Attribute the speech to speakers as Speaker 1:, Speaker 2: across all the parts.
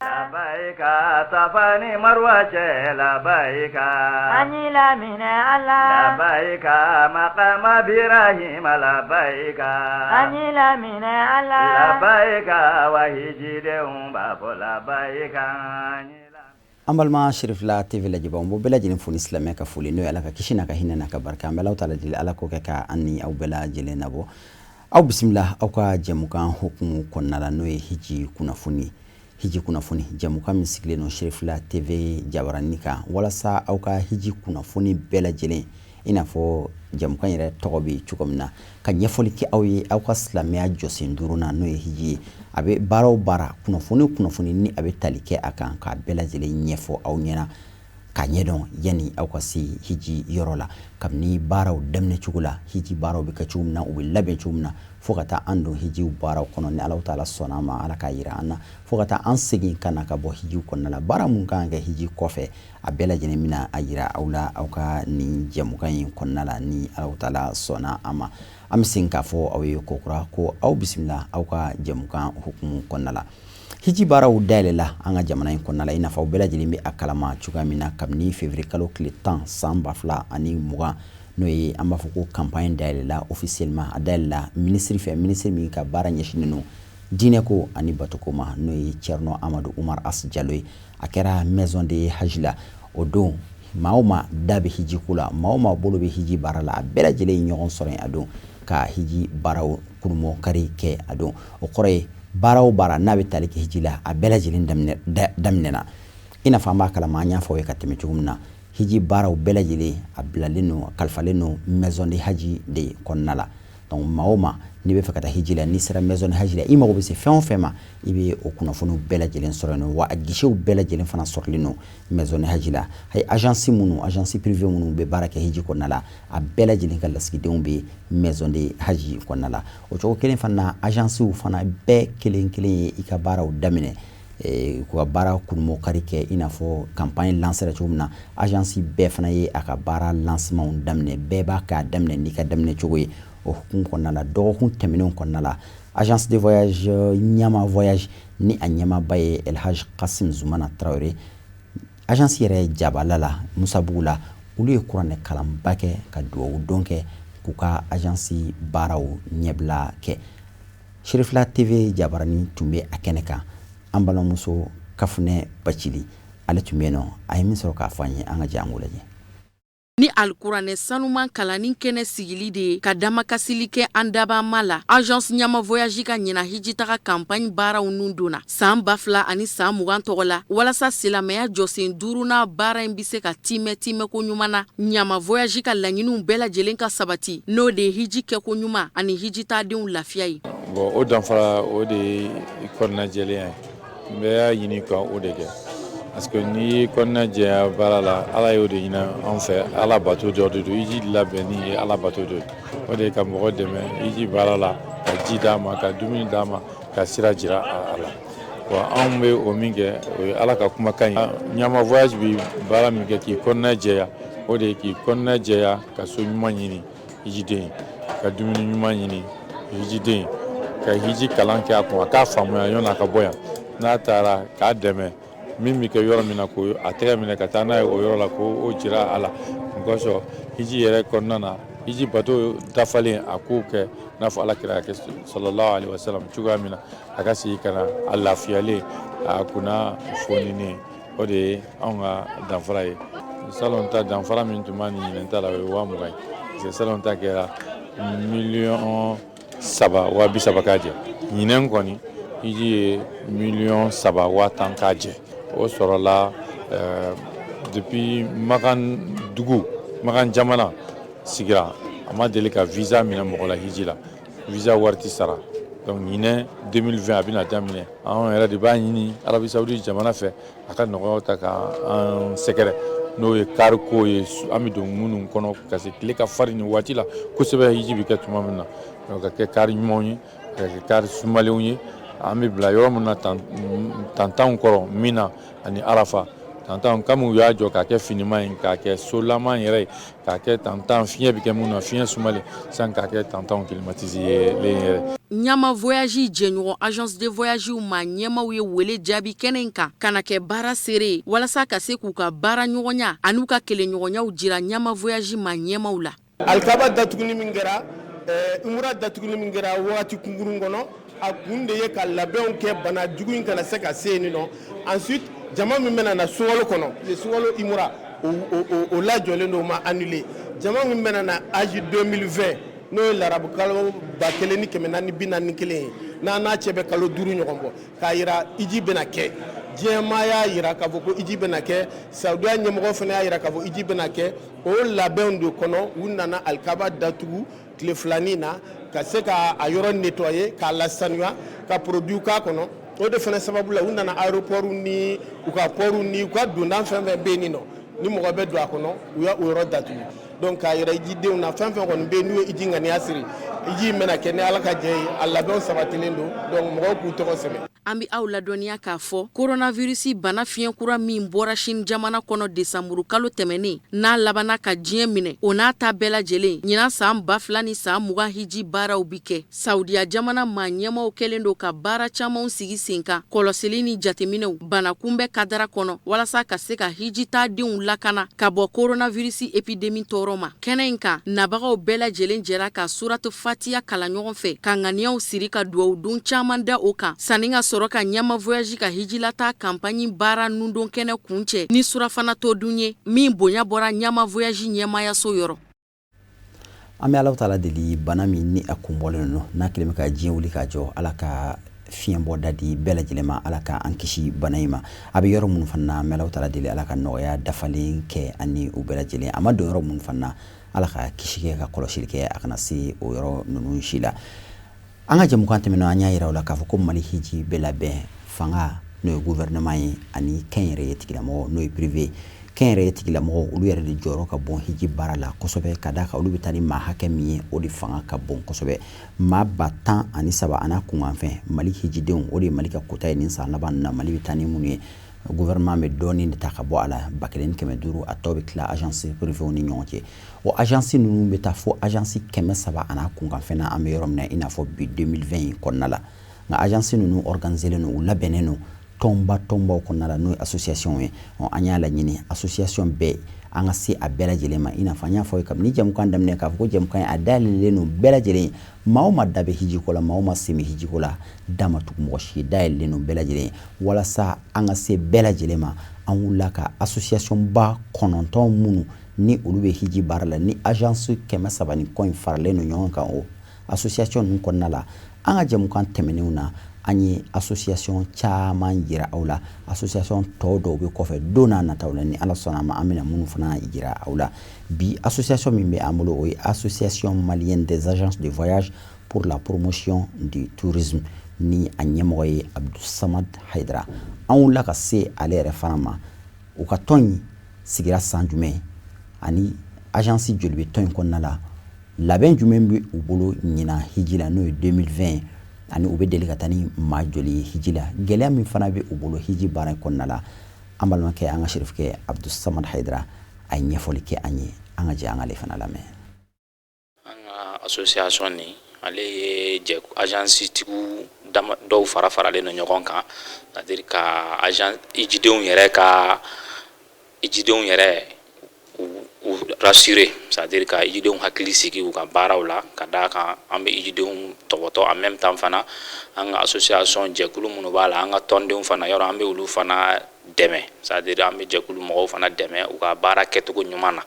Speaker 1: Labayika Safa ni Marwa cɛ labayika
Speaker 2: An y'i laminɛ Ala
Speaker 1: labayika maqama Birahima labayika
Speaker 2: An y'i laminɛ Ala
Speaker 1: labayika wa hijidenw b'a fɔ labayika
Speaker 3: An balima Cherifila TV lajɛbaaw, n b'aw bɛɛ lajɛlen fo ni silamɛya ka foli, n'o ye Ala ka kisi n'a ka hinɛ n'a ka barika. An bɛ Alahu taala deli, Ala k'o kɛ ka an ni aw bɛɛ lajɛlen nabɔ. Aw bisimila aw ka jɛmukan hukumu kɔnɔna la, n'o ye hiji kunnafoni. Hiji kunnafoni jɛmukan min sigilen don Cherifila TV jabaranin kan, walasa aw ka hiji kunnafoni bɛɛ lajɛlen, i n'a fɔ jɛmukan yɛrɛ tɔgɔ bɛ cogo min na, ka ɲɛfɔli kɛ aw ye aw ka silamɛya jɔsen duurunan, n'o ye hiji ye. A bɛ baara o baara, kunnafoni o kunnafoni ni a bɛ tali kɛ a kan, k'a bɛɛ lajɛlen ɲɛfɔ aw ɲɛna k'a ɲɛdɔn yanni aw ka se hiji yɔrɔ la, kabini baaraw daminɛ cogo la, hiji baaraw bɛ kɛ cogo min na, u bɛ labɛn cogo min na, fo ka taa an don hijiw baaraw kɔnɔ, ni Alahu taala sɔnna a ma, Ala k'a yira an na, fo ka taa an segin ka na ka bɔ hijiw kɔnɔna la. Baara mun kan ka kɛ hiji kɔfɛ, a bɛɛ lajɛlen bɛna a yira aw la aw ka nin jɛmukan in kɔnɔna la, ni Alahu taala sɔnna a ma. An bɛ segin k'a fɔ aw ye kokura ko aw bisimila aw ka jɛmukan hukumu kɔnɔna la. Hiji baaraw dayɛlɛla an ka jamana in kɔnɔna la, i n'a fɔ aw bɛɛ lajɛlen bɛ a kalama cogoya min na, kabini février kalo tile 10 san 2020, n'o ye an b'a fɔ ko campagne dayɛlɛla officiellement. A dayɛlɛla minisiri fɛ, minisiri min ka baara ɲɛsinnen don diinɛko ani batoko ma, n'o ye Thierno Amadou Oumar As Jalo ye. A kɛra maison de hajj la o don. Maa o maa da bɛ hiji ko la, maa o maa bolo bɛ hiji baara la, a bɛɛ lajɛlen ye ɲɔgɔn sɔrɔ yen a don ka hiji baaraw kurumɔkari kɛ a don. O kɔrɔ ye baara o baara n'a bɛ tali kɛ hiji la, a bɛɛ lajɛlen daminɛna. I n'a fɔ an b'a kalama, an y'a fɔ aw ye ka tɛmɛ cogo min na, hiji baaraw bɛɛ lajɛlen a bilalen don, a kalifalen don maison de hajj de kɔnɔna la. Donc maa o maa n'i bɛ fɛ ka taa hiji la, n'i sera maison de hajj la, i mago bɛ se fɛn o fɛn ma, i bɛ o kunnafoniw bɛɛ lajɛlen sɔrɔ yen nɔ. Wa a guichetw bɛɛ lajɛlen fana sɔrɔlen don maison de hajj la. Ayi, agence minnu, agence privée minnu bɛ baara kɛ hiji kɔnɔna la, a bɛɛ lajɛlen ka lasigidenw bɛ maison de hajj kɔnɔna la. O cogo kelen fana na, agencew fana bɛɛ kelen kelen ye i ka baaraw daminɛ, k'u ka baara kurumɔkari kɛ. I n'a fɔ campagne lancera cogo min na, agence bɛɛ fana ye a ka baara lancement daminɛ. Bɛɛ b'a k'a daminɛ n'i ka daminɛ cogo ye. O hukumu kɔnɔna la, dɔgɔkun tɛmɛnenw kɔnɔna la, agence de voyage Ɲama Voyage, ni a ɲɛmaaba ye El Hadj Kassim Zumana Traoré, agence yɛrɛ jabala la Musabugu la, olu ye kuranɛ kalanba kɛ ka dugawu don kɛ k'u ka agence baaraw ɲɛbila kɛ. Cherifila TV jabarani tun bɛ a kɛnɛ kan. An balimamuso Kafunɛ Bacili, ale tun bɛ yen nɔ. A ye min sɔrɔ k'a fɔ an ye, an ka jɛ an k'o lajɛ.
Speaker 4: Ni alikuranɛ sanuman kalanni kɛnɛ sigili de ye ka damakasili kɛ an dabama la, agence Ɲama Voyage ka ɲina hijitaga campagne baaraw nun donna san 2020 tɔgɔ la, walasa silamɛya jɔsen duurunan baara in bɛ se ka timɛ timɛko ɲuman na, Ɲama Voyage ka laɲiniw bɛɛ lajɛlen ka sabati, n'o de ye hiji kɛko ɲuman ani hijitaadenw lafiya ye.
Speaker 5: Bon, o danfara, o de ye kɔnɔnajɛlenya ye. N bɛɛ y'a ɲini ka o de kɛ, parce que n'i ye kɔnɔna jɛya baara la, Ala y'o de ɲini an fɛ. Ala bato dɔ de don. Hiji labɛnni ye Ala bato dɔ ye. O de ye ka mɔgɔ dɛmɛ hiji baara la, ka ji d'a ma, ka dumuni d'a ma, ka sira jira a la. Wa anw bɛ o min kɛ, o ye Ala ka kumakan ye. Ɲama Voyage bɛ baara min kɛ k'i kɔnɔna jɛya, o de ye k'i kɔnɔna jɛya, ka so ɲuman ɲini hijiden, ka dumuni ɲuman ɲini hijiden, ka hiji kalan kɛ a kun, a k'a faamuya yanni a ka bɔ yan. N'a taara, k'a dɛmɛ min bɛ kɛ yɔrɔ min na, ko a tɛgɛ minɛ ka taa n'a ye o yɔrɔ la, ko o jira a la. O kosɔn, hiji yɛrɛ kɔnɔna na, hiji bato dafalen, a k'o kɛ n'a fɔ Ala kira kɛ sallallahu alaihi wasallam cogoya min na, a ka segin ka na a lafiyalen, a kunna foninen. O de ye anw ka danfara ye. Salon ta, danfara min tun b'a ni ɲinɛ ta la, o ye 20 000 ye, parce que salon ta kɛra 3 030 000 k'a jɛ. Ɲinɛ kɔni, hiji ye 3 010 000 k'a jɛ. O sɔrɔla depuis Makan dugu, Makan jamana sigira, a ma deli ka visa minɛ mɔgɔ la hiji la, visa wari tɛ sara. Donc ɲinɛ 2020 a bɛna daminɛ. Anw yɛrɛ de b'a ɲini Arabie Saoudite jamana fɛ, a ka nɔgɔyaw ta ka an sɛgɛrɛ, n'o ye kariko ye, an bɛ don minnu kɔnɔ ka se tile ka farin nin waati la kosɛbɛ, hiji bɛ kɛ tuma min na, ka kɛ kari ɲumanw ye, ka kɛ kari sumalenw ye, an bɛ bila yɔrɔ min na, tantanw kɔrɔ min na ani Arafa. Tantan comme u y'a jɔ k'a kɛ finima ye, k'a kɛ solama yɛrɛ ye, k'a kɛ tantan fiɲɛ bɛ kɛ mun na, fiɲɛ sumalen san, k'a kɛ tantanw climatisé yɛrɛ.
Speaker 4: Ɲama Voyage jɛɲɔgɔn agence de voyage ma ɲɛmaw ye wele jaabi kɛnɛ in kan ka na kɛ baara seere ye, walasa ka se k'u ka baara ɲɔgɔnya an'u ka kelenɲɔgɔnyaw jira Ɲama Voyage ma ɲɛmaw la.
Speaker 6: Alikaba datuguni min kɛra, umura datuguni min kɛra wagati kunkurun kɔnɔ, a kun de ye ka labɛnw kɛ bana jugu in kana se ka se yen nɔ. Ensuite, jama min bɛna na sunkalo kɔnɔ, sunkalo umura, o lajɔlen don, o ma annulé. Jama min bɛna na hajj 2020, n'o ye larabu kalo 1441 ye, n'a n'a cɛ bɛ kalo 5 ɲɔgɔn bɔ, k'a yira hiji bɛna kɛ. Diɲɛmaa y'a yira k'a fɔ ko hiji bɛna kɛ. Saudiya ɲɛmɔgɔ fana y'a yira k'a fɔ hiji bɛna kɛ. O labɛnw de kɔnɔ, u nana alikaba datugu tile filanin na ka se ka a yɔrɔ nettoyer, k'a lasanuya, ka produit k'a kɔnɔ. O de fana sababu la, u nana aéroport ni u ka port ni u ka donda fɛn fɛn bɛ yen nɔ, ni mɔgɔ bɛ don a kɔnɔ, u y'a o yɔrɔ datugu. Donc k'a yira hijidenw na, fɛn fɛn kɔni bɛ yen n'u ye hiji ŋaniya siri, hiji in bɛna kɛ ni Ala ka jɛ ye. A labɛnw sabatilen don, donc mɔgɔw k'u tɔgɔ sɛbɛn.
Speaker 4: An bɛ aw ladɔnniya k'a fɔ coronavirus bana fiɲɛ kura min bɔra Chine jamana kɔnɔ desanburu kalo tɛmɛnen, n'a labanna ka diɲɛ minɛ, o n'a ta bɛɛ lajɛlen, ɲinan san 2020 hiji baaraw bi kɛ. Saudiya jamana maa ɲɛmaw kɛlen don ka baara camanw sigi sen kan, kɔlɔsili ni jateminɛw bana kunbɛ kadara kɔnɔ, walasa ka se ka hijitaadenw lakana ka bɔ coronavirus épidémie tɔɔrɔ ma. Kɛnɛ in kan, nabagaw bɛɛ lajɛlen jɛra ka suratu Fatiya kalan ɲɔgɔn fɛ, ka ŋaniyaw siri, ka duwawu don caman da o kan, sanni ka sɔrɔ ka Ɲama Voyage ka hijilata campagne baara nundon kɛnɛ kuncɛ ni surafana to dun ye, min bonya bɔra Ɲama Voyage ɲɛmayaso yɔrɔ.
Speaker 3: An bɛ Ala taala deli, bana min ni a kun bɔlen don, n'a kɛlen bɛ ka diɲɛ wuli ka jɔ, Ala ka fiɲɛ bɔ da di bɛɛ lajɛlen ma, Ala ka an kisi bana in ma. A bɛ yɔrɔ minnu fana na, an bɛ Ala taala deli, Ala ka nɔgɔya dafalen kɛ ani u bɛɛ lajɛlen. A ma don yɔrɔ minnu fana na, Ala ka kisi kɛ, ka kɔlɔsili kɛ, a kana se o yɔrɔ ninnu si la. An ka jɛmukan tɛmɛnen, an y'a yira o la k'a fɔ ko Mali hiji bɛ labɛn fanga, n'o ye gouvernement ye, ani kɛnyɛrɛye tigilamɔgɔ, n'o ye privé. Kɛnyɛrɛye tigilamɔgɔ, olu yɛrɛ de jɔyɔrɔ ka bon hiji baara la kosɛbɛ, ka d'a kan olu bɛ taa ni maa hakɛ min ye, o de fanga ka bon kosɛbɛ. Maa 13,000 a n'a kunkanfɛn, Mali hijidenw, o de ye Mali ka quota ye nin san laban na. Mali bɛ taa ni minnu ye, gouvernement bɛ dɔɔnin de ta ka bɔ a la, 1500, a tɔ bɛ tila agence privéw ni ɲɔgɔn cɛ. O agence ninnu bɛ taa fo agence 300 a n'a kunkanfɛn na, an bɛ yɔrɔ min na i n'a fɔ bi 2020 in kɔnɔna la. Nka agence ninnu organisélen don, u labɛnnen don tɔnba tɔnbaw kɔnɔna la, n'o ye association ye. An y'a laɲini association bɛɛ, an ka se a bɛɛ lajɛlen ma. I n'a fɔ an y'a fɔ ye kabini jɛmukan daminɛ k'a fɔ ko jɛmukan ye a dayɛlɛlen don bɛɛ lajɛlen. Maa o maa da bɛ hijiko la, maa o maa sen bɛ hijiko la, da ma tugu mɔgɔ si, dayɛlɛlen don bɛɛ lajɛlen. Walasa an ka se bɛɛ lajɛlen ma, an wulila ka association ba 9 minnu ni olu bɛ hiji baara la, ni agence 300 ni kɔ in faralen don ɲɔgɔn kan, o association ninnu kɔnɔna la. An ka jɛmukan tɛmɛnenw na, an ye association caman jira aw la. Association tɔw dɔw bɛ kɔfɛ, don n'a nataw la, ni Ala sɔnna a ma, an bɛna minnu fana jira aw la. Bi, association min bɛ an bolo, o ye Association malienne des agences de voyage pour la promotion du tourisme, ni a ɲɛmɔgɔ ye Abdou Samad Haidara. An wulila ka se ale yɛrɛ fana ma. U ka tɔn in sigira san jumɛn, ani agence joli bɛ tɔn in kɔnɔna la, labɛn jumɛn bɛ u bolo ɲinan hiji la, n'o ye 2020, ani u bɛ deli ka taa ni maa joli ye hiji la, gɛlɛya min fana bɛ u bolo hiji baara in kɔnɔna la. An balimakɛ, an ka sherifukɛ Abdou Samad Haidara, a ye ɲɛfɔli kɛ an ye. An ka jɛ an k'ale fana lamɛn.
Speaker 7: An ka association nin, ale ye jɛ agence tigiw dɔw fara faralen don ɲɔgɔn kan, c'est à dire ka agent hijidenw yɛrɛ u rassurer, c'est à dire ka hijidenw hakili sigi u ka baaraw la, ka d'a kan an bɛ hijidenw tɔbɔtɔ. En même temps fana, an ka association jɛkulu minnu b'a la, an ka tɔndenw fana yɔrɔ, an bɛ olu fana dɛmɛ, c'est à dire an bɛ jɛkulu mɔgɔw fana dɛmɛ u ka baara kɛcogo ɲuman na,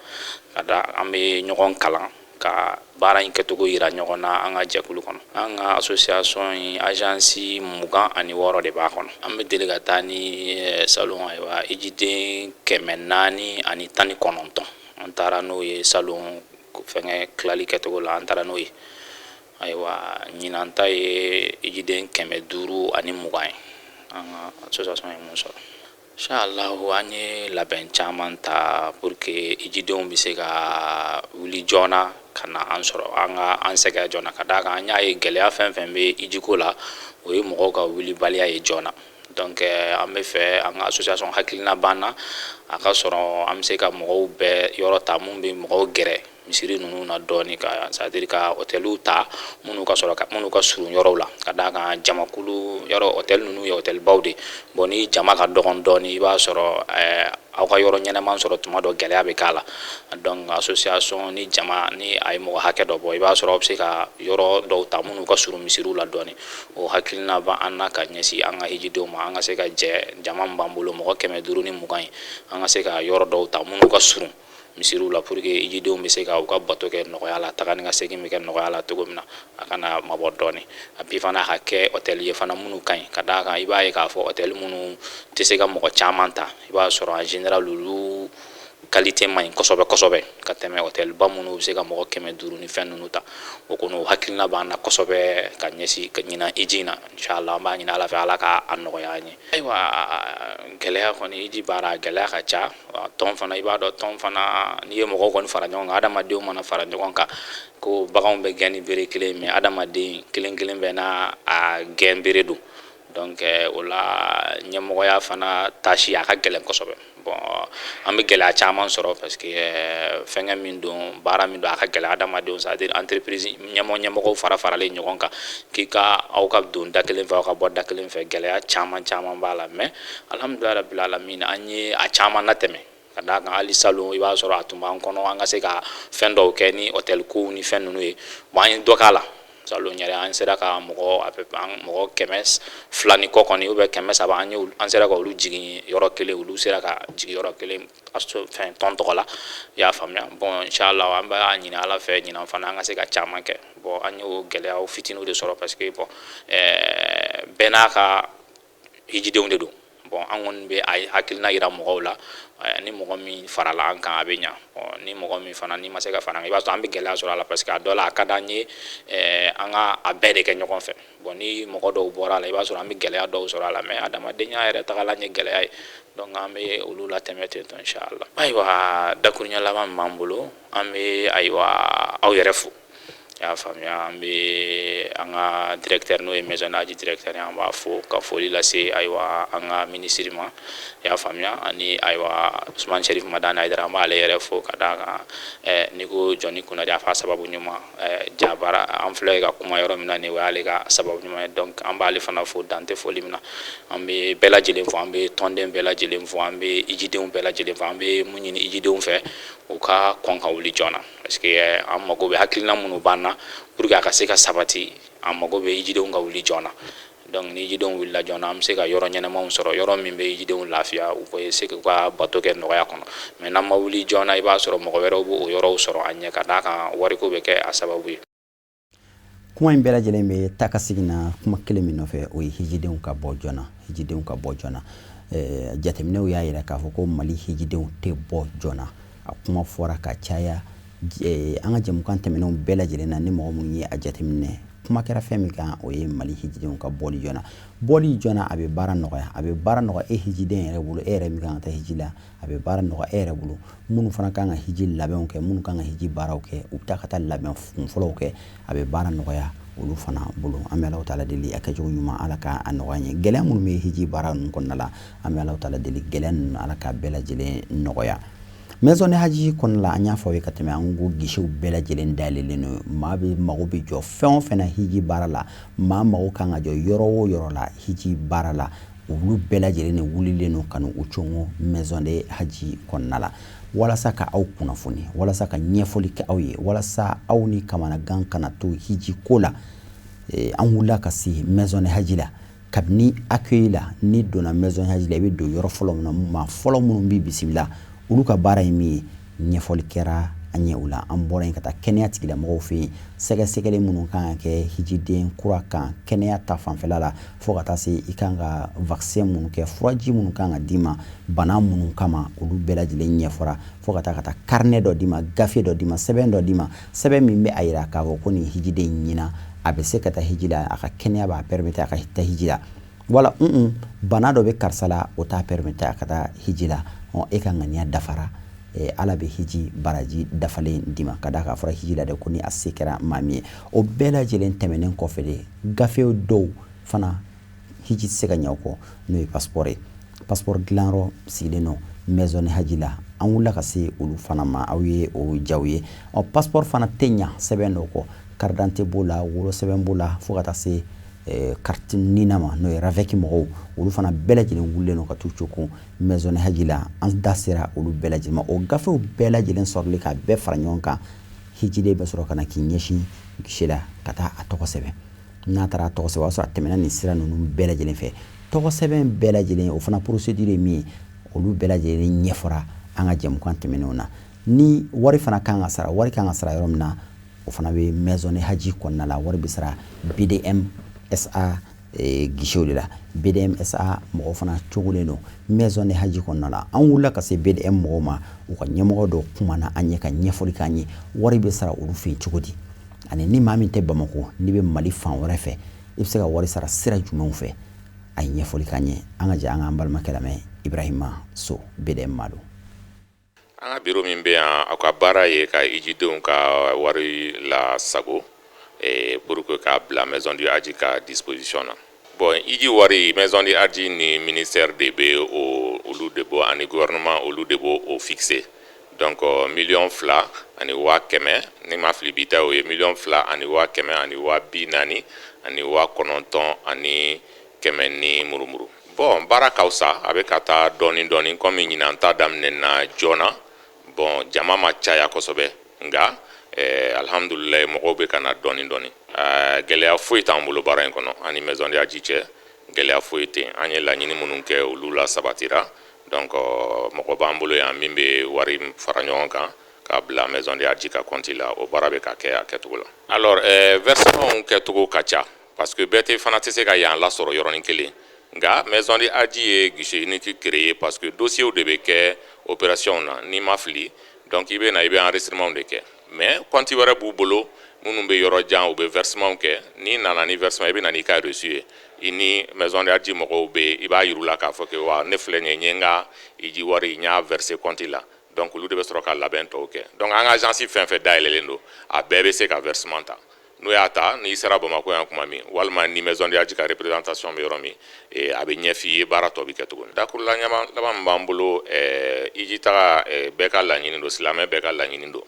Speaker 7: ka da an bɛ ɲɔgɔn kalan ka baara in kɛcogo yira ɲɔgɔn na an ka jɛkulu kɔnɔ. An ka association in, agence 26 de b'a kɔnɔ. An bɛ deli ka taa ni salon, ayiwa, hijiden 419, an taara n'o ye salon. Fɛngɛ tilali kɛcogo la, an taara n'o ye. Ayiwa, ɲinan ta ye hijiden 520 ye, an ka association ye mun sɔrɔ. Inshallah, an ye labɛn caman ta pour que hijidenw bɛ se ka wuli joona ka na an sɔrɔ, an ka an sɛgɛrɛ joona, ka d'a kan an y'a ye gɛlɛya fɛn fɛn bɛ hijiko la, o ye mɔgɔw ka wulibaliya ye joona. Donc an bɛ fɛ an ka association hakilina b'an na, a ka sɔrɔ an bɛ se ka mɔgɔw bɛɛ yɔrɔ ta mun bɛ mɔgɔw gɛrɛ misiri ninnu na dɔɔni, ka c'est à dire ka hôteliw ta minnu ka sɔrɔ ka minnu ka surun yɔrɔw la, ka d'a kan jamakulu yɔrɔ, hôtel ninnu ye hôtelbaw de. Bon, ni jama ka dɔgɔn dɔɔni, i b'a sɔrɔ aw ka yɔrɔ ɲɛnɛman sɔrɔ tuma dɔ, gɛlɛya bɛ k'a la. Donc association ni jama ni a ye mɔgɔ hakɛ dɔ bɔ, i b'a sɔrɔ aw bɛ se ka yɔrɔ dɔw ta minnu ka surun misiriw la dɔɔni. O hakilina b'an na ka ɲɛsin an ka hijidenw ma, an ka se ka jɛ jama min b'an bolo, mɔgɔ 520 ye, an ka se ka yɔrɔ dɔw ta minnu ka surun misiriw la, pour que hijidenw bɛ se ka u ka bato kɛ nɔgɔya la, taga ni ka segin bɛ kɛ nɔgɔya la cogo min na, a kana mabɔ dɔɔni. A bi fana ka kɛ hôtel ye fana minnu ka ɲi, ka d'a kan i b'a ye k'a fɔ hôtel minnu tɛ se ka mɔgɔ caman ta, i b'a sɔrɔ en général olu qualité man ɲi kosɛbɛ kosɛbɛ ka tɛmɛ hôtel ba minnu bɛ se ka mɔgɔ 500 ni fɛn ninnu ta. O kɔni, o hakilina b'an na kosɛbɛ ka ɲɛsin ka ɲinan hiji in na. Inshallah, an b'a ɲini Ala fɛ, Ala ka a nɔgɔya an ye. Ayiwa, gɛlɛya kɔni, hiji baara gɛlɛya ka ca. Tɔn fana, i b'a dɔn, tɔn fana, n'i ye mɔgɔw kɔni fara ɲɔgɔn kan, adamadenw mana fara ɲɔgɔn kan, ko baganw bɛ gɛn ni bere kelen, mais adamaden kelen kelen bɛɛ n'a a gɛn bere don. Donc o la ɲɛmɔgɔya fana tâche a ka gɛlɛn kosɛbɛ. Bon, an bɛ gɛlɛya caman sɔrɔ parce que fɛnkɛ min don, baara min don, a ka gɛlɛn adamadenw, c'est à dire entreprise ɲɛmɔgɔw fara faralen ɲɔgɔn kan, k'i ka aw ka don da kelen fɛ, aw ka bɔ da kelen fɛ, gɛlɛya caman caman b'a la. Mais alhamdulilayi rabbil alamin, an ye a caman latɛmɛ, ka d'a kan hali salon, i b'a sɔrɔ a tun b'an kɔnɔ an ka se ka fɛn dɔw kɛ ni hôtel kow ni fɛn ninnu ye. Bon, an ye dɔ k'a la. Salon yɛrɛ, an sera ka mɔgɔ à peu près mɔgɔ 200 ni kɔ kɔni, ou bien 300, an ye an sera ka olu jigin yɔrɔ kelen, olu sera ka jigin yɔrɔ kelen fɛn tɔn tɔgɔ la, i y'a faamuya. Bon, inshallah, an b'a ɲini Ala fɛ, ɲinan fana an ka se ka caman kɛ. Bon, an y'o gɛlɛyaw fitininw de sɔrɔ parce que bon, bɛɛ n'a ka hijidenw de don. Bon, an kɔni bɛ a hakilina yira mɔgɔw la, ni mɔgɔ min farala an kan, a bɛ ɲa. Bon, ni mɔgɔ min fana n'i ma se ka fara an kan, i b'a sɔrɔ an bɛ gɛlɛya sɔrɔ a la, parce que a dɔ la a ka d'an ye an ka a bɛɛ de kɛ ɲɔgɔn fɛ. Bon, ni mɔgɔ dɔw bɔra a la, i b'a sɔrɔ an bɛ gɛlɛya dɔw sɔrɔ a la, mais adamadenya yɛrɛ tagalan ye gɛlɛya ye. Donc an bɛ olu latɛmɛ ten tɔ, inshallah. Ayiwa, dakuruɲɛ laban min b'an bolo, an bɛ ayiwa aw yɛrɛ fo, i y'a faamuya. An bɛ an ka directeur, n'o ye maison de hadj directeur ye, an b'a fo ka foli lase ayiwa an ka ministre ma, i y'a faamuya, ani ayiwa Usumani Sherif Madani Hayidara, an b'ale yɛrɛ fo, ka d'a kan n'i ko jɔnni kunnadi, a f'a sababu ɲuman jabara. An filɛ ka kuma yɔrɔ min na nin, o y'ale ka sababu ɲuman ye. Donc an b'ale fana fo, dan tɛ foli min na. An bɛ bɛɛ lajɛlen fo, an bɛ tɔnden bɛɛ lajɛlen fo, an bɛ ijidenw bɛɛ lajɛlen fo. An bɛ mun ɲini ijidenw fɛ? U ka kɔn ka wuli joona, parce que an mago bɛ hakilina minnu b'an na pour que a ka se ka sabati, an mago bɛ ijidenw ka wuli joona. Donc ni ijidenw wulila joona, an bɛ se ka yɔrɔ ɲɛnamaw sɔrɔ, yɔrɔ min bɛ ijidenw lafiya, u bɛ se k'u ka bato kɛ nɔgɔya kɔnɔ. Mais n'an ma wuli joona, i b'a sɔrɔ mɔgɔ wɛrɛw b'o yɔrɔw sɔrɔ an ɲɛ, ka d'a kan wariko bɛ kɛ a sababu ye.
Speaker 3: Kuma in bɛɛ lajɛlen bɛ taa ka segin na kuma kelen min nɔfɛ, o ye hijidenw ka bɔ joona, hijidenw ka bɔ joona. Jateminɛw y'a yira k'a fɔ ko Mali hijidenw tɛ bɔ joona. A kuma fɔra ka caya an ka jɛmukan tɛmɛnenw bɛɛ lajɛlen na. Ni mɔgɔ minnu ye a jateminɛ, kuma kɛra fɛn min kan, o ye Mali hijidenw ka bɔli joona. Bɔli joona, a bɛ baara nɔgɔya, a bɛ baara nɔgɔya e hijiden yɛrɛ bolo, e yɛrɛ min kan ka taa hiji la, a bɛ baara nɔgɔya e yɛrɛ bolo. Minnu fana kan ka hiji labɛnw kɛ, minnu kan ka hiji baaraw kɛ, u bɛ taa ka taa labɛn kunfɔlɔw kɛ, a bɛ baara nɔgɔya olu fana bolo. An bɛ Alahu taala deli, a kɛcogo ɲuman, Ala ka a nɔgɔya an ye. Gɛlɛya minnu bɛ hiji baara ninnu kɔnɔna la, an bɛ Alahu taala deli, gɛlɛya ninnu, Ala k'a bɛɛ lajɛlen nɔgɔya. Maison de hadj kɔnɔna la, an y'a fɔ aw ye ka tɛmɛ, an ko guichetw bɛɛ lajɛlen dayɛlɛlen don. Maa bɛ mago bɛ jɔ fɛn o fɛn na hiji baara la, maa mago kan ka jɔ yɔrɔ o yɔrɔ la hiji baara la, olu bɛɛ lajɛlen de wulilen don ka n'u congo maison de hadj kɔnɔna la, walasa ka aw kunnafoni, walasa ka ɲɛfɔli kɛ aw ye, walasa aw ni kamanagan kana to hiji ko la. An wulila ka se maison de hadj la. Kabini accueil la, n'i donna maison hadj la, i bɛ don yɔrɔ fɔlɔ min na, maa fɔlɔ minnu b'i bisimila, olu ka baara ye min ye, ɲɛfɔli kɛra an ɲɛ o la. An bɔra yen ka taa kɛnɛya tigilamɔgɔw fɛ yen, sɛgɛsɛgɛli minnu kan ka kɛ hijiden kura kan kɛnɛya ta fanfɛla la, fo ka taa se i kan ka vaccin minnu kɛ, furaji minnu kan ka d'i ma bana minnu kama, olu bɛɛ lajɛlen ɲɛfɔra, fo ka taa carnet dɔ d'i ma, gafe dɔ d'i ma, sɛbɛn dɔ d'i ma, sɛbɛn min bɛ a yira k'a fɔ ko nin hijiden ɲina, a bɛ se ka taa hiji la, a ka kɛnɛya b'a permettre a ka taa hiji la, wala un bana dɔ bɛ karisa la, o t'a permettre a ka taa hiji la. E ka ŋaniya dafara, Ala bɛ hiji baraji dafalen d'i ma, ka d'a kan a fɔra hiji la de ko ni a se kɛra maa min ye. O bɛɛ lajɛlen tɛmɛnen kɔfɛ de, gafe dɔw fana Hiji tɛ se ka ɲɛ o kɔ, n'o ye passeport ye. Passeport dilanyɔrɔ sigilen don Maison de Hadji la. An wulila ka se olu fana ma, aw ye o jaw ye. Ɔ, passeport fana tɛ ɲa sɛbɛn dɔw kɔ. Carte d'identité b'o la, wolosɛbɛn b'o la, fo ka taa se carte NINA ma, n'o ye RAVEC mɔgɔw. Olu fana bɛɛ lajɛlen wulilen don ka t'u coko Maison de Hadji la. An da sera olu bɛɛ lajɛlen ma. O gafew bɛɛ lajɛlen sɔrɔli k'a bɛɛ fara ɲɔgɔn kan, hijiden bɛ sɔrɔ ka na k'i ɲɛsin guichet la ka taa a tɔgɔ sɛbɛn. N'a taara a tɔgɔ sɛbɛn, o y'a sɔrɔ a tɛmɛna nin sira ninnu bɛɛ lajɛlen fɛ. Tɔgɔ sɛbɛn bɛɛ lajɛlen, o fana procédure ye min ye, olu bɛɛ lajɛlen ɲɛfɔra an ka jɛmukan tɛmɛnenw na. Ni wari fana kan ka sara, wari kan ka sara yɔrɔ min na, o fana bɛ Maison de Hadji kɔnɔna la. Wari bɛ sara BDM SA guichet de la. BDM SA mɔgɔw fana cogolen don Maison de Hadji kɔnɔna la. An wulila ka se BDM mɔgɔw ma, u ka ɲɛmɔgɔ dɔ kumana an ye ka ɲɛfɔli k'an ye, wari bɛ sara olu fɛ yen cogo di, ani ni maa min tɛ Bamakɔ, n'i bɛ Mali fan wɛrɛ fɛ, i bɛ se ka wari sara sira jumɛnw fɛ. A ye ɲɛfɔli k'an ye. An ka jɛ an k'an balimakɛ lamɛn, Ibrahima So, BDM ma don.
Speaker 8: An ka biro min bɛ yan, aw ka baara ye ka ijidenw ka wari la sago pour que k'a bila Maison du Hadji ka disposition na. Bon, iji wari, Maison du Hadji ni ministère de bɛ o, olu de b'o, ani gouvernement, olu de b'o o fixé. Donc 2,1 miliyɔn, ni ma fili bi ta, o ye 2,149,100 ni murumuru. Bon, baara ka fisa, a bɛ ka taa dɔɔni dɔɔni, komi ɲinan ta daminɛna joona. Bon, jama ma caya kosɛbɛ, nka alhamdulilayi, mɔgɔw bɛ ka na dɔɔni dɔɔni. Gɛlɛya foyi t'an bolo baara in kɔnɔ. Ani Maison de Hadji cɛ, gɛlɛya foyi tɛ yen. An ye laɲini minnu kɛ, olu la sabatira. Donc mɔgɔ b'an bolo yan min bɛ wari fara ɲɔgɔn kan k'a bila Maison de Hadji ka compte la. O baara bɛ ka kɛ a kɛcogo la. Alors versement kɛcogo ka ca, parce que bɛɛ tɛ fana tɛ se ka yan lasɔrɔ yɔrɔnin kelen. Nka Maison de Hadji ye guichet unique créé, parce que dossier de bɛ kɛ opération na, n'i ma fili. Donc i bɛ na, i bɛ enregistrement de kɛ. Mais compte wɛrɛ b'u bolo, minnu bɛ yɔrɔ jan, u bɛ versement kɛ. N'i nana ni versement, i bɛ na n'i ka reçu ye. I ni Maison de Hadji mɔgɔw bɛ, i b'a yir'u la k'a fɔ que wa ne filɛ nin ye, n ye n ka iji wari, n y'a verser compte la. Donc olu de bɛ sɔrɔ ka labɛn tɔw kɛ. Donc an ka agence fɛn fɛn dayɛlɛlen don, a bɛɛ bɛ se ka versement ta. N'o y'a ta, n'i sera Bamakɔ yan kuma min, walima ni Maison de Hadji ka représentation bɛ yɔrɔ min, a bɛ ɲɛf'i ye baara tɔ bɛ kɛ cogo min. Dakurula ɲama laban min b'an bolo, iji taga, bɛɛ ka laɲini don, silamɛ bɛɛ ka laɲini don.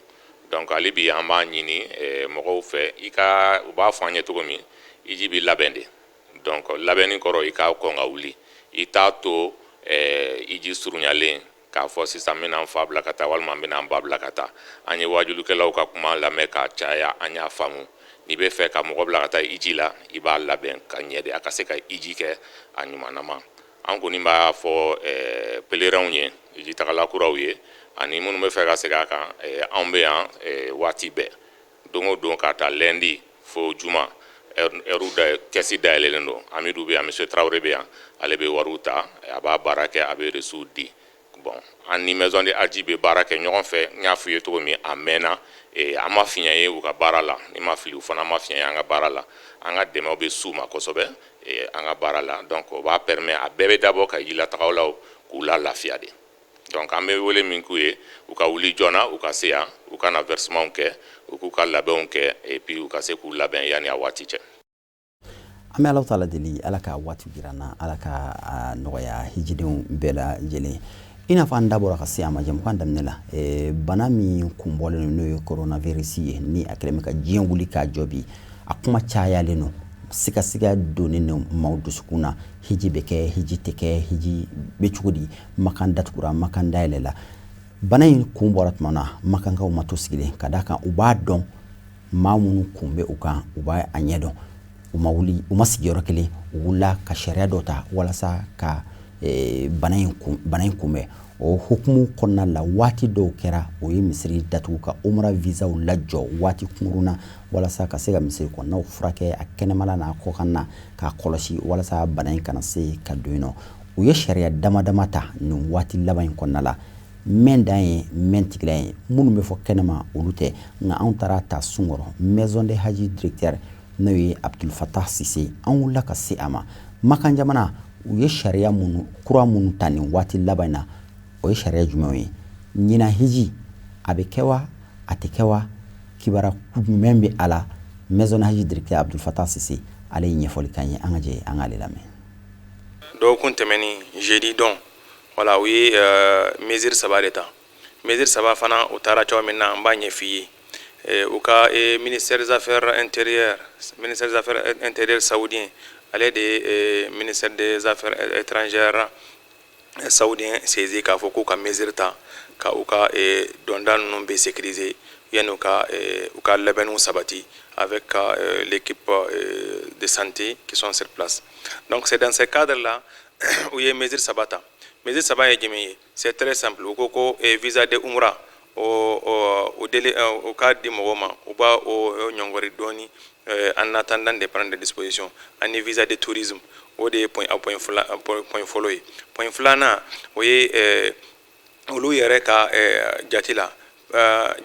Speaker 8: Donc hali bi an b'a ɲini mɔgɔw fɛ, i ka u b'a fɔ an ye cogo min, iji bɛ labɛn de. Donc labɛnni kɔrɔ, i ka kɔn ka wuli, i t'a to iji surunyalen k'a fɔ sisan n bɛna n fa bila ka taa, walima n bɛna n ba bila ka taa. An ye wajulikɛlaw ka kuma lamɛn ka caya, an y'a faamu, n'i bɛ fɛ ka mɔgɔ bila ka taa iji la, i b'a labɛn ka ɲɛ de, a ka se ka iji kɛ a ɲumanama. An kɔni b'a fɔ pèlerinw ye, iji tagala kuraw ye, ani minnu bɛ fɛ ka segin a kan, anw bɛ yan waati bɛɛ, don o don, ka taa lundi fo juma, heure da caisse dayɛlɛlen don. Amidu bɛ yan, monsieur Traoré bɛ yan, ale bɛ wariw ta, a b'a baara kɛ, a bɛ reçu di. Bon, an ni Maison de Hadji bɛ baara kɛ ɲɔgɔn fɛ. N y'a f'i ye cogo min, a mɛnna, an ma fiɲɛ ye u ka baara la. Ni ma fili, u fana ma fiɲɛ ye an ka baara la. An ka dɛmɛw bɛ s'u ma kosɛbɛ an ka baara la. Donc o b'a permet, a bɛɛ bɛ dabɔ ka jilatagaw la k'u la lafiya de. Donc an bɛ wele min k'u ye, u ka wuli joona, u ka se yan, u ka na versement kɛ, u k'u ka labɛnw kɛ, et puis u ka se k'u labɛn yanni a waati cɛ.
Speaker 3: An bɛ Ala taala deli, Ala ka waati jira an na, Ala ka a nɔgɔya hijidenw bɛɛ lajɛlen. I n'a fɔ an da bɔra ka se a ma jɛmukan daminɛ la, bana min kun bɔlen don, n'o ye coronavirus ye, ni a kɛlen bɛ ka diɲɛ wuli k'a jɔ bi, a kuma cayalen don, sigasiga donnen don maaw dusukun na. Hiji bɛ kɛ, hiji tɛ kɛ, hiji bɛ cogo di, Makan datugura, Makan dayɛlɛla. Bana in kun bɔra tuma na, Makankaw ma to sigilen, ka d'a kan u b'a dɔn maa minnu kun bɛ u kan, u b'a a ɲɛ dɔn. U ma wuli, u ma sigi yɔrɔ kelen, u wulila ka sariya dɔ ta walasa ka bana in kunbɛn. O hukumu kɔnɔna la, waati dɔw kɛra, o ye misiri datugu ka umra visaw lajɔ waati kunkurun na, walasa ka se ka misiri kɔnɔnaw furakɛ, a kɛnɛmala n'a kɔkan na, k'a kɔlɔsi walasa bana in kana se ka don yen nɔ. U ye sariya dama dama ta nin waati laban in kɔnɔna la. Mɛn dan ye mɛn tigila ye, minnu bɛ fɔ kɛnɛma, olu tɛ. Nka anw taara ta sunkɔrɔ, Maison de Hadji directeur, n'o ye Abdul Fatah Sise, an wulila ka se a ma. Makan jamana, u ye sariya minnu kura minnu ta nin waati laban in na, o ye sariya jumɛnw ye? Ɲinan hiji, a bɛ kɛ wa, a tɛ kɛ wa? Kibaruya jumɛn bɛ a la? Maison de Hadji directeur Abdul Fatah Sise, ale ye ɲɛfɔli k'an ye. An ka jɛ an k'ale lamɛn.
Speaker 9: Dɔgɔkun tɛmɛnin, jeudi don, voilà, u ye mesure saba de ta. Mesure saba fana, u taara cogo min na, n b'a ɲɛf'i ye. U ka ministère des Affaires intérieures, ministère des Affaires intérieures saoudien, ale de ye ministère des Affaires étrangères saoudien saisi k'a fɔ k'u ka mesure ta ka u ka donda ninnu bɛ sécuriser yanni u ka labɛnniw sabati avec l'équipe de santé qui sont sur place. Donc c'est dans ce cadre là u ye mesure saba ta. Mesure saba ye jumɛn ye? C'est très simple. U ko ko visa de umra, o délai o k'a di mɔgɔw ma, u b'a o ɲɔngɔri dɔɔni en attendant de prendre des dispositions, ani visa de tourisme. O de ye point point fila, point fɔlɔ ye. Point filanan, o ye olu yɛrɛ ka jate la,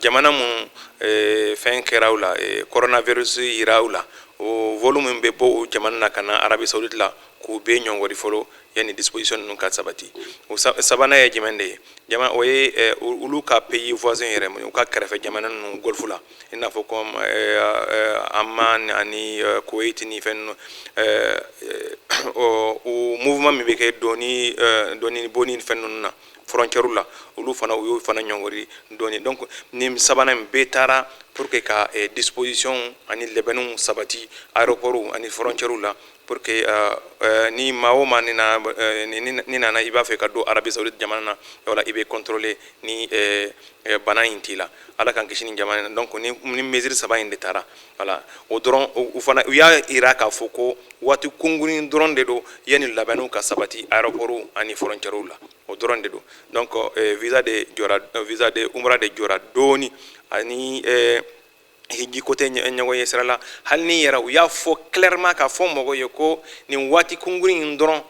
Speaker 9: jamana mun fɛn kɛra u la, coronavirus yira u la, o vol min bɛ bɔ o jamana na ka na Arabie Saoudite la, k'u bɛɛ ɲɔngɔri fɔlɔ yanni disposition ninnu ka sabati. O sabanan ye jumɛn de ye? Jama o ye olu ka pays voisin yɛrɛ, u ka kɛrɛfɛ jamana ninnu Golfe la, i n'a fɔ comme Amman ani Kuwait ni fɛn ninnu, o mouvement min bɛ kɛ doni doni bonni ni fɛn ninnu na frontière la, olu fana, u y'o fana ɲɔngɔri dɔɔni. Donc nin sabanan in bɛɛ taara pour que ka disposition ani labɛnniw sabati aéroport ani frontière la, pour que ni maa o maa ni nana, i b'a fɛ ka don Arabie Saoudite jamana na, wala i bɛ contrôler ni bana in t'i la. Ala k'an kisi nin jamana in na. Donc ni mesure saba in de taara, voilà, o dɔrɔn. U fana, u y'a yira k'a fɔ ko waati kunkurunin dɔrɔn de don yanni labɛnniw ka sabati aéroport ani frontière la, o dɔrɔn de don. Donc visa de jɔra, visa de umra de jɔra dɔɔni, ani hiji ko tɛ ɲɔgɔn ye sira la. Hali ni yɛrɛ u y'a fɔ clairement k'a fɔ mɔgɔw ye ko nin waati kunkurunin in dɔrɔn,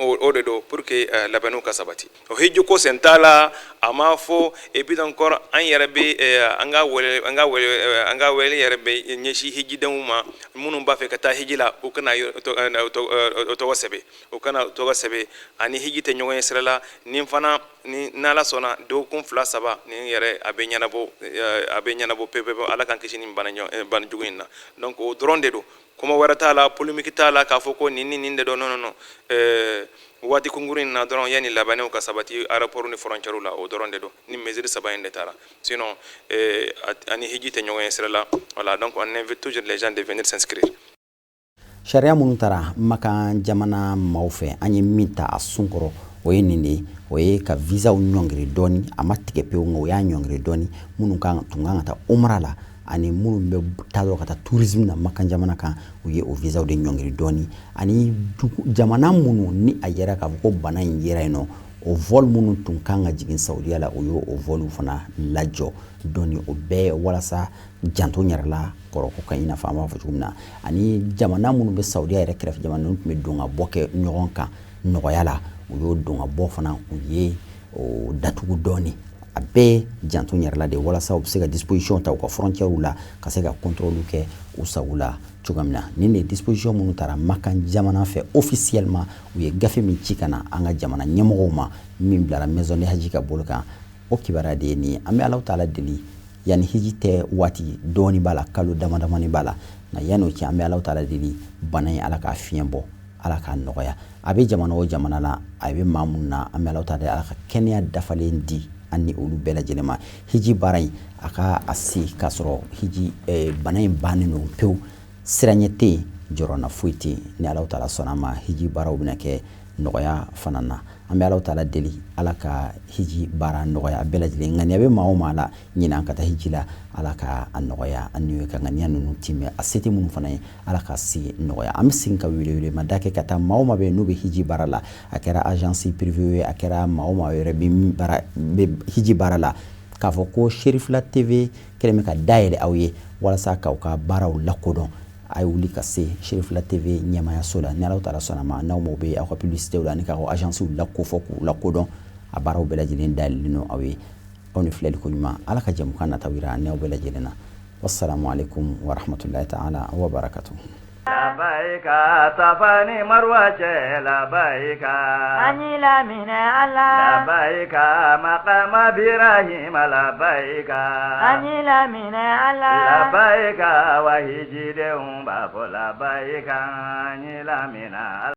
Speaker 9: o de don pour que labɛnniw ka sabati. O hiji ko sen t'a la, a ma fɔ. Et puis encore, an yɛrɛ bɛ an ka wele yɛrɛ bɛ ɲɛsin hijidenw ma minnu b'a fɛ ka taa hiji la, u kana o tɔgɔ sɛbɛn, u kana tɔgɔ sɛbɛn. Ani hiji tɛ ɲɔgɔn ye sira la. Nin fana ni n'Ala sɔnna, dɔgɔkun 2, 3 nin yɛrɛ, a bɛ ɲɛnabɔ, a bɛ ɲɛnabɔ pewu pewu. Ala k'an kisi nin bana jugu in na. Donc o dɔrɔn de don, kuma wɛrɛ t'a la, polémique t'a la k'a fɔ ko nin ni nin de don. Non, non, non, waati kunkurunin in na dɔrɔn, yanni labɛnniw ka sabati aéroport ni frontière la, o dɔrɔn de don. Ni mesure saba in de taara, sinon ani hiji tɛ ɲɔgɔn ye sira la. Voilà, donc on invite toujours les gens de venir s'inscrire.
Speaker 3: Sariya minnu taara Makan jamana maaw fɛ, an ye min ta a sun kɔrɔ, o ye nin de ye. O ye ka visaw ɲɔngiri dɔɔni. A ma tigɛ pewu, nka o y'a ɲɔngiri dɔɔni. Minnu kan tun kan ka taa umra la ani minnu bɛ taa dɔrɔn ka taa tourisme na Makan jamana kan, u ye o visaw de ɲɔngiri dɔɔni. Ani jamana minnu ni a yɛrɛ k'a fɔ ko bana in yera yen nɔ, o vol minnu tun kan ka jigin Saudiya la, o y'o o vol fana lajɔ dɔɔni. O bɛɛ walasa janto yɛrɛ la kɔrɔko kan, i n'a fɔ an b'a fɔ cogo min na. Ani jamana minnu bɛ Saudiya yɛrɛ kɛrɛfɛ, jamana ninnu tun bɛ don ka bɔ kɛ ɲɔgɔn kan nɔgɔya la, u y'o don ka bɔ fana, u ye o datugu dɔɔni. A bɛɛ janto yɛrɛ la de, walasa u bɛ se ka disposition ta u ka frontière la, ka se ka contrôle kɛ u sago la cogoya min na. Nin de disposition minnu taara Makan jamana fɛ officiellement, u ye gafe min ci ka na an ka jamana ɲɛmɔgɔw ma, min bilara Maison de Haji ka bolo kan, o kibaruya de ye nin ye. An bɛ Alahu taala deli, yanni hiji tɛ, waati dɔɔni b'a la, kalo dama damani b'a la, nka yanni o cɛ, an bɛ Alahu taala deli, bana in, Ala k'a fiɲɛ bɔ, Ala k'a nɔgɔya. A bɛ jamana o jamana la, a bɛ maa mun na, an bɛ Alahu taala deli, Ala ka kɛnɛya dafalen di an ni olu bɛɛ lajɛlen ma. Hiji baara in, a ka a se k'a sɔrɔ hiji bana in bannen don pewu, siranɲɛ tɛ yen, jɔrɔna foyi tɛ yen. Ni Alahu taala sɔnna a ma, hiji baaraw bɛna kɛ nɔgɔya fana na. An bɛ Alahu taala deli, Ala ka hiji baara nɔgɔya bɛɛ lajɛlen. Ŋaniya bɛ maa o maa la ɲinan ka taa hiji la, Ala ka a nɔgɔya an ni ka ŋaniya ninnu timɛ. A se tɛ minnu fana ye, Ala ka se nɔgɔya. An bɛ segin ka wele ma da kɛ ka taa maa o maa bɛ yen n'u bɛ hiji baara la, a kɛra agence privée ye, a kɛra maa o maa yɛrɛ bɛ baara bɛ hiji baara la, k'a fɔ ko Cherifla TV kɛlen bɛ ka dayɛlɛ aw ye walasa k'aw ka baaraw lakodɔn. A ye wuli ka se Cherifla TV ɲɛmayaso la. Ni Alahu taala sɔnna ma, n'aw mago bɛ aw ka publicité la ani k'aw agence lakofɔ k'u lakodɔn, a baaraw bɛɛ lajɛlen dayɛlɛlen don aw ye. Aw ni filɛli ko ɲuman. Ala ka jɛmukan nataw yira ani aw bɛɛ lajɛlen na. Wassalamu alaikum warahmatullahi ta'ala wa barakatuh.
Speaker 1: Labayika Safa ni Marwa cɛ, labayika.
Speaker 2: An y'i laminɛ Ala.
Speaker 1: Labayika maqama Ibrahima, labayika.
Speaker 2: An y'i laminɛ Ala.
Speaker 1: Labayika wa hijidenw b'a fɔ labayika, an y'i laminɛ.